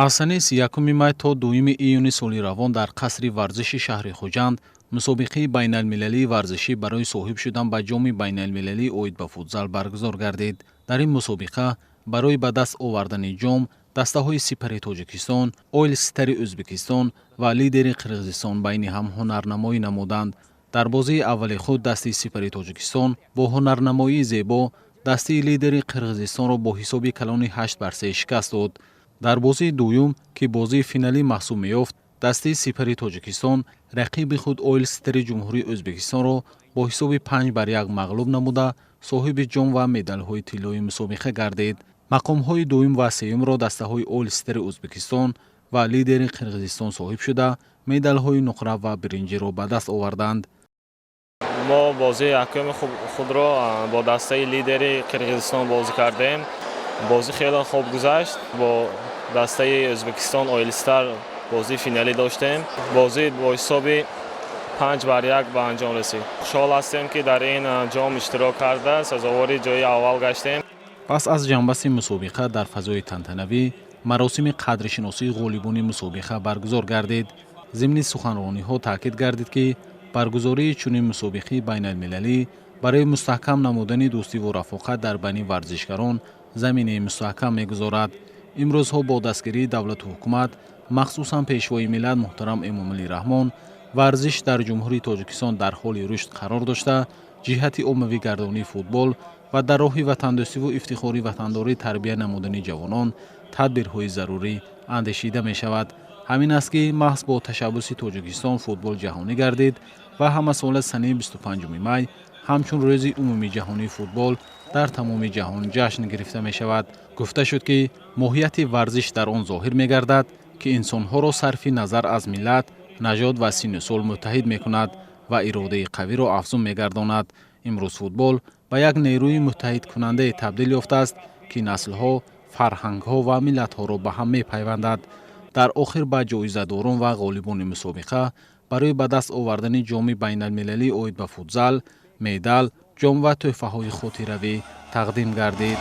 Аз санаи 31 май то 2 июни соли равон дар қасри варзиши шаҳри Хуҷанд мусобиқаи байналмилалии варзишӣ барои соҳиб шудан ба ҷоми байналмилалӣ оид ба футзал баргузор гардид. Дар ин мусобиқа барои ба даст овардани ҷом дастаҳои Сипари Тоҷикистон, Ойл Стари Ӯзбекистон ва Лидери Қирғизистон байни ҳам ҳунарнамоӣ намуданд. Дар бозии аввали худ дастаи Сипари Тоҷикистон бо ҳунарнамоии зебо дастаи Лидери Қирғизистонро бо ҳисоби калони 8 бар 3 шикаст дод. Дар бозии дуюм, ки бозии финалӣ маҳсуб меёфт, дастаи Сипари Тоҷикистон рақиби худ Ойл Стари Ҷумҳурии Ӯзбекистонро бо ҳисоби 5 бар 1 мағлуб намуда, соҳиби ҷом ва медалҳои тиллои мусобиқа гардид. Мақомҳои дуюм ва сеюмро дастаҳои Ойл Стари Ӯзбекистон ва Лидери Қирғизистон соҳиб шуда, медалҳои нуқра ва биринҷиро ба даст оварданд. Мо бозии якуми худро бо дастаи Лидери Қирғизистон бозӣ кардем. Бозӣ хеле хуб гузашт. Бо дастаи Ӯзбекистон Ойлстар бозии финалӣ доштем. Бозӣ бо ҳисоби 5 бар 1 ба анҷом расид. Хушҳол ҳастем, ки дар ин ҷом иштирок карда, сазовори ҷои аввал гаштем. Пас аз ҷамъбасти мусобиқа дар фазои тантанавӣ маросими қадршиносии ғолибони мусобиқа баргузор гардид. Зимни суханрониҳо таъкид гардид, ки баргузории чунин мусобиқаи байналмилалӣ барои мустаҳкам намудани дӯстиву рафоқат дар байни варзишгарон заминаи мустаҳкам мегузорад. Имрӯзҳо бо дастгирии давлату ҳукумат, махсусан Пешвои миллат муҳтарам Эмомалӣ Раҳмон, варзиш дар Ҷумҳурии Тоҷикистон дар ҳоли рушд қарор дошта, ҷиҳати оммавигардонии футбол ва дар роҳи ватандӯстиву ифтихори ватандорӣ тарбия намудани ҷавонон тадбирҳои зарурӣ андешида мешавад. Ҳамин аст, ки маҳз бо ташаббуси Тоҷикистон футбол ҷаҳонӣ гардид ва ҳамасола санаи 25 май ҳамчун Рӯзи умумиҷаҳонии футбол дар тамоми ҷаҳон ҷашн гирифта мешавад. Гуфта шуд, ки моҳияти варзиш дар он зоҳир мегардад, ки инсонҳоро сарфи назар аз миллат, нажод ва синну сол муттаҳид мекунад ва иродаи қавиро афзун мегардонад. Имрӯз футбол ба як нерӯи муттаҳидкунандае табдил ёфтааст, ки наслҳо, фарҳангҳо ва миллатҳоро ба ҳам мепайвандад. Дар охир ба ҷоизадорон ва ғолибони мусобиқа барои ба даст овардани ҷоми байналмилалӣ оид ба футзал медал, ҷом ва тӯҳфаҳои хотиравӣ тақдим гардид.